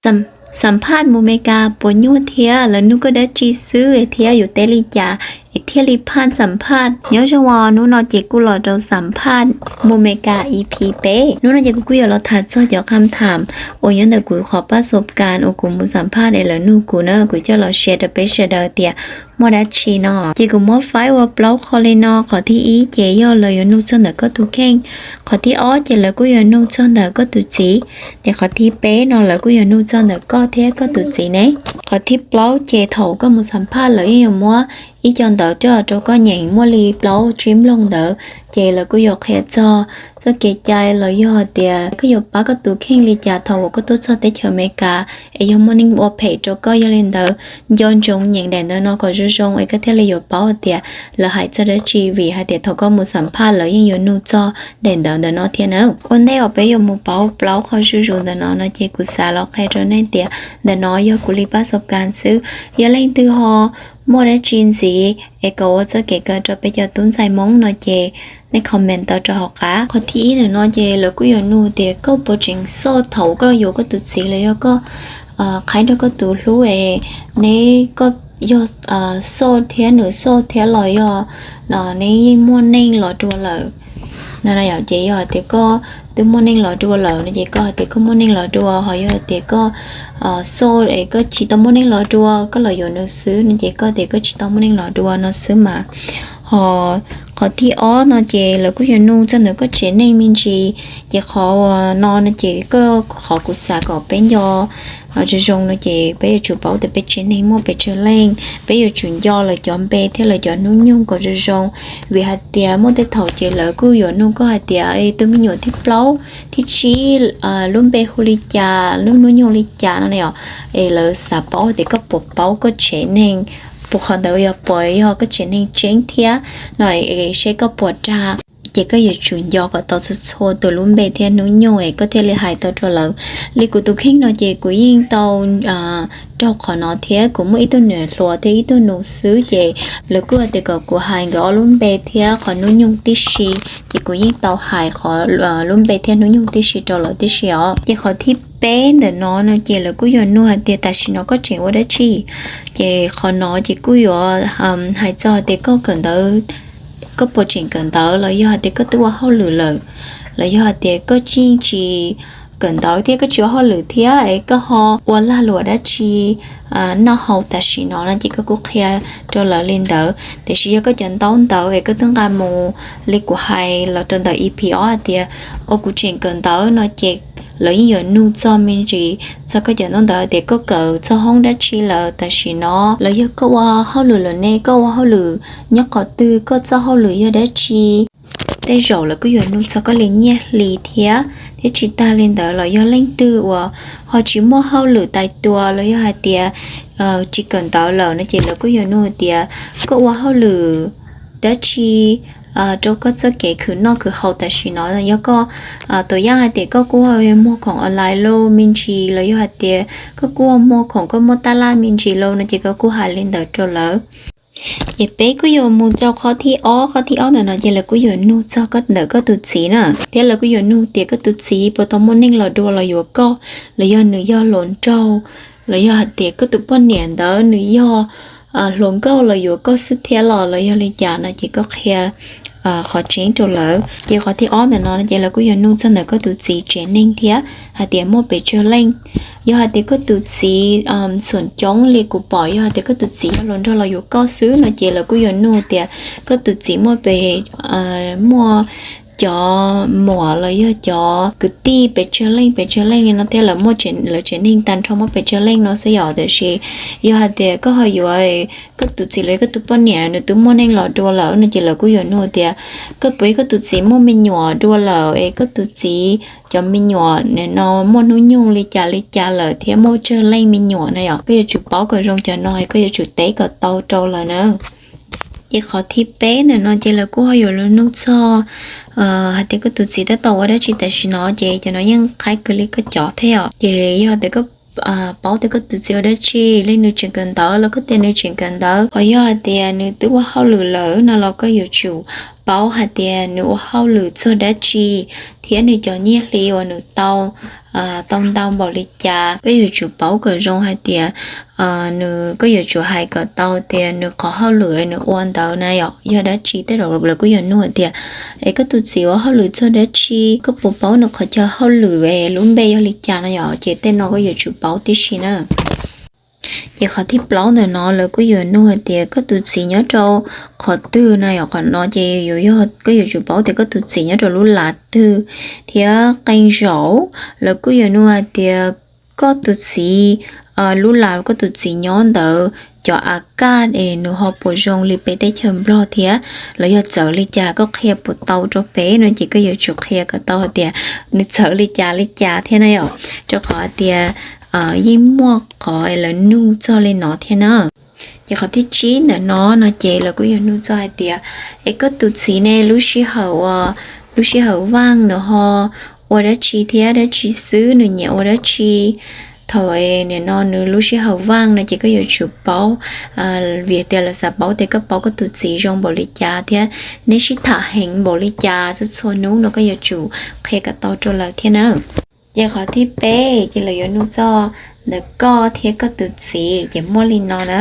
Xam phaj mus Meskas puas nyuaj thiab, lawv nug koj dab tsi xwb thiab yuav teb li cas es thiaj li phaj xam phaj? Nyob zoo os, hnub no ces kuj los rau xam phaj mus Meskas E P peb. Hnub no ces kuv kuj yuav los tham txog cov kham tham uas nyob ntawm kuv qhov paj xo kas uas kuv mus xam phaj es lawv nug kuv na, kuv coj los share rau peb sawv daws tias muaj dab tsi no. Ces kuv muab faib ua plaub qho li no, qhov thib ib ces yog lawv yuav nug txog ntawm koj tus kheej, qhov thib ob ces lawv kuj yuav nug txog ntawm koj tus txiv, ces qhov thib peb no lawv kuj yuav nug txog ntawm koj thiab koj tus txiv ne. Qhov thib plaub ces thaum koj mus xam phaj lawv yeej yuav muab ib co ntawv coj rau koj nyeem muaj li plaub tsib nplooj ntawd, ces lawv kuj yuav qhia txog txoj kev cai los yog hais tias koj yuav pab koj tus kheej li cas thaum uas koj tuaj txog teb chaws Amelikas es yog muaj neeg ua phem rau koj. Yog li ntawd, nco ntsoov nyeem daim ntawv no kom zoo zoo es koj thiaj li yuav paub hais tias lawv hais txog dab tsi, vim hais tias thaum koj mus xam phaj lawv yeej yuav nug txog daim ntawv ntawm no thiab na. Ua ntej uas peb yuav mus paub plaub qho zuj zus ntawm no no ces kuv xav los qhia rau nej tias ntawm no yog kuv li paj xo kas xwb. Yog leej twg ho muaj dab tsi ntxiv es kom ua txoj kev kawm rau peb cov tub ntxhais Hmoob no ces nej comment tau rau hauv qab. Qhov thib ib ntawm no ces lawv kuj yuav nug tias koj puas tseem xauj thaum koj yuav koj tus txiv los yog koj qhaib nrog koj tus hlub es neb koj yog xauj thiab nws xauj thiab los yog neb yeej muaj neej los dua lawm. Ces yog hais tias koj twb muaj neej los dua lawm no ces koj hais tias koj muaj neej los dua, ho yog hais tias koj xauj es koj tsis tau muaj neej los dua, koj los yuav nws xwb no ces koj tias koj tsis tau muaj neej los dua no xwb mas. Ho qhov thib ob no ces lawv kuj yuav nug txog ntawm koj tsev neeg me ntsis, ces qhov no no ces koj, qhov kuv xav kom peb nco zoo zoo no ces peb yuav tsum paub tias peb tsev neeg muaj pes tsawg leej, peb yuav tsum nco lawv cov npe thiab lawv cov hnub nyoog kom zoo zoo, vim hais tias muaj tej thaum ces lawv kuj yuav nug koj hais tias tus me nyuam thib plaub, thib tsib, lub npe hu li cas, lub hnub nyoog li cas no ne os. Es lawv xav paub tias koj puas paub koj tsev neeg, puas qhov ntawd yog puas yog koj tsev neeg tseeb thiab no, seb koj puas dag. Ces koj yuav tsum nco kom tau txhua txhua tus lub npe thiab hnub nyoog es koj thiaj li hais tau rau lawv. Li kuv tus kheej no ces kuv yeej tau raug qhov no thiab, kuv muaj ib tug niam hluas thiab ib tug nus xwb ces lawv kuj hais tias kom kuv hais nkawd ob lub npe thiab qhov hnub nyoog tib si, ces kuv yeej tau hais qhov lub npe thiab hnub nyoog tib si rau lawv tib si os. Ces qhov thib peb ntawm no no ces lawv kuj yuav nug hais tias tam sim no koj tseem ua dab tsi. Ces qhov no ces kuj yuav hais txog hais tias koj kawm ntawv, koj puas tseem kawm ntawv los yog hais tias koj twb ua hauj lwm lawm, los yog hais tias koj tseem tsis kawm ntawv thiab koj tsis ua hauj lwm thiab es koj ho ua lag luam dab tsi noj haus tam sim no no ces koj kuj qhia rau lawv li ntawd. Tiam sis yog koj cov ntaub ntawv es koj twb nqa mus li kuv hais los rau ntawm E P ob hais tias ua kuv tseem kawm ntawv no ces lawv yeej yuav nug txog me ntsis txog koj cov ntaub ntawv tias koj kawm txog hoob dab tsi lawm tam sim no, los yog koj ua hauj lwm lawm ne, koj ua hauj lwm nyob qhov twg, koj txoj hauj lwm yog dab tsi. Tej zaum lawv kuj yuav nug txog koj li nyiaj hli thiab, thiab tsis tag li ntawd los yog leej twg uas ho tsis muaj hauj lwm tais tua los yog hais tias tsis kawm ntawv lawm no ces lawv kuj yuav nug tias koj ua hauj lwm dab tsi rau koj txoj kev khwv noj khwv haus tam sim no. Yog koj tus yaj hais tias koj kuj muag khoom online loj me ntsis los yog hais tias koj kuj muag khoom koj muaj tab laj me ntsis loj no ces koj kuj hais li ntawd rau lawv. Ces peb kuj yuav mus rau qhov thib ob, qhov thib ob ntawm no ces lawv kuj yuav nug txog koj ntawm koj tus txiv na, thiab lawv kuj yuav nug tias koj tus txiv puas tau muaj neej los dua los yuav koj, los yog nws yog hluas nraug, los yog hais tias koj tus poj niam ntawd nws yog hluas nkauj los yuav koj xwb thiab los los yog li cas no ces koj qhia qhov tseeb rau lawv. Ces qhov thib ob ntawm no ces lawv kuj yuav nug txog ntawm koj tus txiv tsev neeg thiab hais tias muaj pes tsawg leej. Yog hais tias koj tus txiv xum coob li kuv pom, yog hais tias koj tus txiv yog hluas nraug los yuav koj xwb no ces lawv kuj yuav nug tias koj tus txiv muaj pes, muaj cov muam los yog cov kwv tij pes tsawg leej pes tsawg leej li no thiab lawv muaj, lawv tsev neeg tag nrho muaj pes tsawg leej no xwb yom. Tiam sis yog hais tias koj ho yuav koj tus txiv los yog koj tus poj niam nws twb muaj neej los dua lawm no ces lawv kuj yuav nug tias koj puas yog koj tus txiv muaj me nyuam dua lawm es koj tus txiv cov me nyuam no muaj hnub nyoog li cas li cas lawm thiab muaj tsawg leej me nyuam na yom. Koj yuav tsum paub kom zoo cov no, koj yuav tsum teb kom tau rau lawv na. Ces qhov thib peb ntawm no ces lawv kuj ho yuav los nug txog hais tias koj tus txiv tab tom ua dab tsi tam sim no, ces cov no yeej qhaib kwv li koj cov thiab os. Ces yog tias koj paub tias koj tus txiv ua dab tsi, li nws tseem kawm ntawv los koj tias nws tseem kawm ntawv, ho yog hais tias nws twb ua hauj lwm lawm no los koj yuav tsum paub hais tias nws ua hauj lwm txog dab tsi thiab nws cov nyiaj hli uas nws tau tau ntau npaum li cas. Koj yuav tsum paub kom zoo hais tias nws, koj yuav tsum hais kom tau tias nws qhov hauj lwm nws ua ntawd na yom, yog dab tsi. Tej zaum lawv kuj yuav nug hais tias, es koj tus txiv ua hauj lwm txog dab tsi, koj puas paub nws qhov chaw hauj lwm es lub npe yog li cas no yom, ces tej no koj yuav tsum paub tib si na. Ces qhov thib plaub ntawm no lawv kuj yuav nug hais tias koj tus txiv nyob rau qhov twg na yom. Qhov no ces yuav yog koj yuav tsum paub tias koj tus txiv nyob rau lub lav twg. Thiab qee zaum lawv kuj yuav nug hais tias koj tus txiv, lub lav koj tus txiv nyob ntawd cov a kaj es nws ho puas zoo li peb teb chaws Nplog thiab, los yog txawv li cas, koj qhia puas tau rau peb no ces koj yuav tsum qhia kom tau hais tias nws txawv li cas li cas thiab na yom, rau qhov hais tias yeej muaj qhov lawv nug txog li no thiab na. Ces qhov thib tsib ntawm no no ces lawv kuj yuav nug txog hais tias, es koj tus txiv ne lub sij hawm, lub sij hawm vaaj nws ho ua dab tsi thiab dab tsi xwb, nws nyiam ua dab tsi. Thaum nim no nws lub sij hawm vaaj no ces koj yuav tsum paub, vim tias lawv xav paub tias koj paub koj tus txiv zoo npaum li cas thiab neb sib tham heev npaum li cas txhua txhua hnub no koj yuav tsum qhia kom tau rau lawv thiab na. Ces qhov thib peb ces lawv yuav nug txog ntawm koj thiab koj tus txiv ces muaj li no na.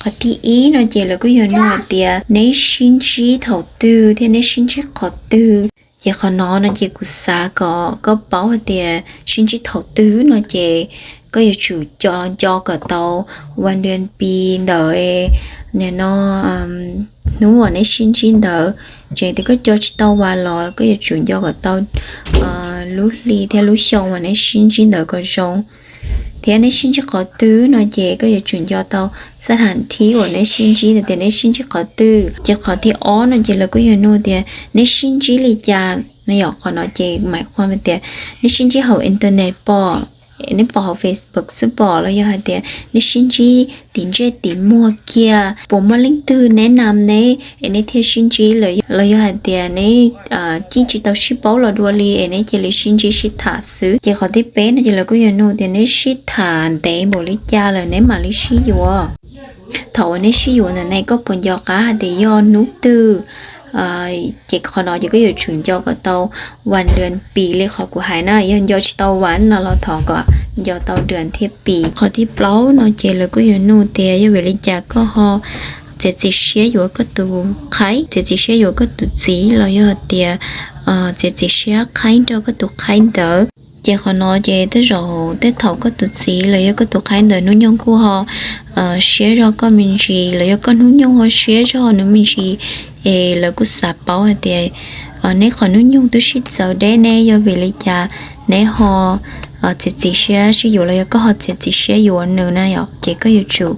Qhov thib ib no ces lawv kuj yuav nug hais tias neb sib ntsib thaum twg thiab neb sib ntsib qhov twg. Ces qhov no no ces kuv xav kom koj paub hais tias sib ntsib thaum twg no ces koj yuav tsum nco kom tau vas dua pi ntawd, nim no hnub uas neb sib ntsib ntawd. Tseem tias koj nco tsis tau vas los koj yuav tsum nco kom tau lub hli thiab lub xyoo uas neb sib ntsib ntawd kom zoo. Thiab neb sib ntsib qhov twg no ces koj yuav tsum nco tau xab tham thib uas neb sib ntsib ntawd tias neb sib ntsib qhov twg. Ces qhov thib ob no ces lawv kuj yuav nug tias neb sib ntsib li cas no yom. Qhov no ces mais quaj tias neb sib ntsib hauv internet pom, neb pom hauv Facebook xwb pom, los yog hais tias neb sib ntsib tim ntsej tim muag kiag, puas muaj leej twg neb nam neb es neb thiaj sib ntsib, los yog hais tias neb yeej tsis tau sib paub los dua li es neb cia li sib ntsib sib tham xwb. Ces qhov thib peb no ces lawv kuj yuav nug tias neb sib tham ntev npaum li cas lawm neb mam li sib yuav. Thaum uas neb sib yuav ntawm ne koj puas nco qab hais tias yog hnub twg? Ces qhov no ces koj yuav tsum nco kom tau vas dua pi li qhov kuv hais na, yog nco tsis tau vas no los thov kom nco tau dua thiab pi. Qhov thib plaub no ces lawv kuj yuav nug tias yog vim li cas koj ho txiav txim siab yuav koj tus qhaib, txiav txim siab yuav koj tus txiv los yog tias txiav txim siab qhaib nrog koj tus qhaib ntawd. Ces qhov no ces tej zaum tej thaum koj tus txiv los yog koj tus qhaib ntawd hnub nyoog kuj ho siab zog koj me ntsis los yog koj hnub nyoog ho siab zog nws me ntsis, es lawv kuj xav paub hais tias neb qhov hnub nyoog twb sib txawv deb ne yog vim li cas neb ho txiav txim siab sib yuav los yog koj ho txiav txim siab yuav nws na yom. Ces koj yuav tsum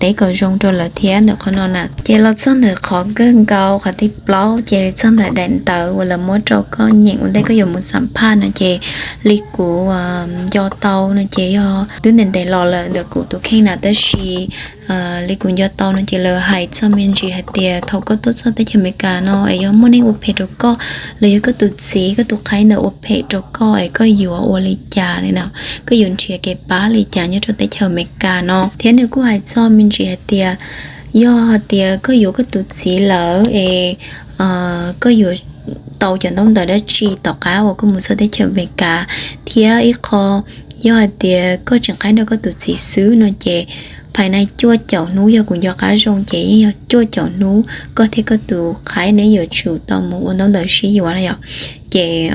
teb kom zoo rau lawv thiab ntawm qhov no na. Ces los txog ntawm qhov kawg nkaus qhov thib plaub ces txog ntawm daim ntawv uas lawv muab rau koj nyeem ua ntej koj yuav mus xam phaj no ces li kuv nco tau no ces yog twb ntev ntev los lawm ntawm kuv tus kheej na, tab sis li kuv nco tau no ces lawv hais txog me ntsis hais tias thaum koj tuaj txog teb chaws Amelikas no es yog muaj neeg ua phem rau koj los yog koj tus txiv koj tus qhaib ntawd ua phem rau koj es koj yuav ua li cas li no, koj yuav nrhiav kev pab li cas nyob rau teb chaws Amelikas no. Thiab nws kuj hais txog me ntsis hais tias yog hais tias koj yuav koj tus txiv lawm es koj yuav tau cov ntaub ntawv dab tsi tom qab uas koj mus txog teb chaws Amelikas. Thiab ib qho, yog hais tias koj tseem qhaib nrog koj tus txiv xwb no ces phais nai cuaj caum hnub, yog kuv nco qab zoo ces yeej yog cuaj caum hnub koj thiab koj tus qhaib neb yuav tsum tau mus ua ntaub ntawv sib yuav na yom. Ces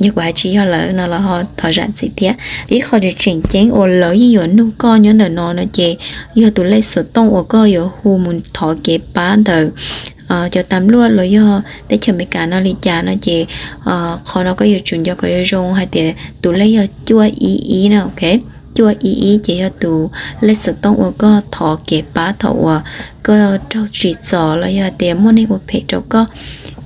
yog kuv hais tsis yog lawm no los ho thov zam txim thiab. Ib qho tseem tseem ceeb uas lawv yeej yuav nug koj nyob ntawm no no ces yog tus lej xov tooj uas koj yuav hu mus thov kev pab ntawm cov tas luaj los yog teb chaws Amelikas no li cas no ces qhov no koj yuav tsum nco kom yuav zoo hais tias tus lej yog cuaj ib ib na, ok. Cuaj ib ib ces yog tus lej xov tooj uas koj thov kev pab thaum uas koj raug tsim txom los yog hais tias muaj neeg ua phem rau koj.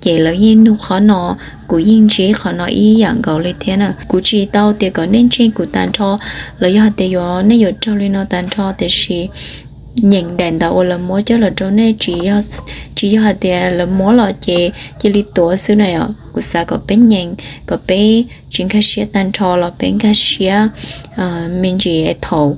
Ces lawv yeej nug qhov no, kuv yeej ntsib qhov no ib yam nkaus li thiab na. Kuv tsis tau tias kom nej ntseeg kuv tag nrho los yog hais tias yuav nej yuav raug li no tag nrho, tiam sis nyeem daim ntawv uas lawv muab coj los rau nej, tsis yog hais tias lawv muab los ces cia li tuav xwb na yom. Kuv xav kom peb nyeem, kom peb tsis nkag siab tag nrho los peb nkag siab me ntsis thaum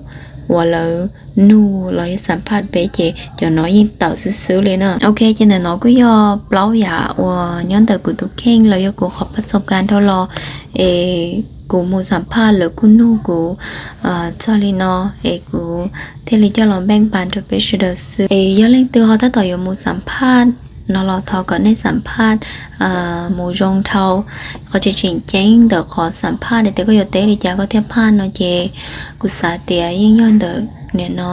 uas lawv nug los yog xam phaj peb ces cov no yeej tawm xwb xwb li na. Ok, ces ntawm no kuj yog plaub yam uas nyob ntawm kuv tus kheej los yog kuv qhov paj txog kas dhau los es Kuv mus xam phaj lawv kuj nug kuv txog li no, es kuv thiaj li coj los npeej pas rau peb sawv daws xwb. Es yog leej twg ho tab tom yuav mus xam phaj no los thov kom nej xam phaj mus zoo dhau. Qhov tseem tseem ceeb ntawm qhov xam phaj tias koj yuav teb li cas koj thiaj phaj no ces kuv xav tias yeej yog ntawm nim no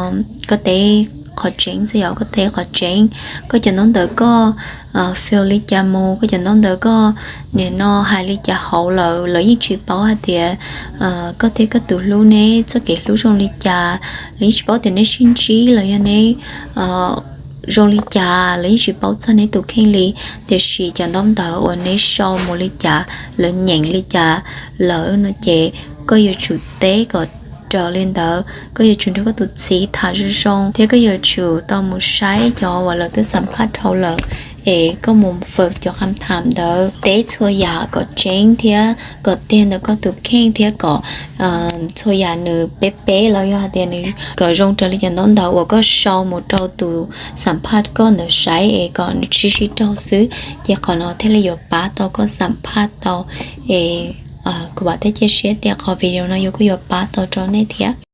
koj teb qhov tseeb xwb, yog koj teb qhov tseeb, koj cov ntaub ntawv koj fill li cas mus, koj cov ntaub ntawv koj nim no hais li cas hauv lawm, lawv yeej tsis paub hais tias koj thiab koj tus hlub neb txoj kev hlub zoo li cas, lawv yeej tsis paub tias neb sib ntsib los yog neb zoo li cas, lawv yeej tsis paub txog neb tus kheej li. Tiam sis cov ntaub ntawv uas neb sau mus li cas, lawv nyeem li cas lawm no ces koj yuav tsum teb kom raws li ntawd. Koj yuav tsum nrog koj tus txiv tham zoo zoo thiab koj yuav tsum tau mus saib cov uas lawv twb xam phaj dhau lawm, es koj mus fawm cov qham tham ntawd, teb txhua yam kom tseeb thiab kom tiag ntawm koj tus kheej thiab kom txhua yam nws peb peb los yog hais tias nws kom zoo raws li cov ntaub ntawv uas koj sau mus rau tus xam phaj koj ntawd saib es kom nws sib sib raug xwb, ces qhov no thiaj li yuav pab tau koj xam phaj tau. Es kuv vam thiab cia siab tias qhov video no yuav kuj yuav pab tau rau nej thiab.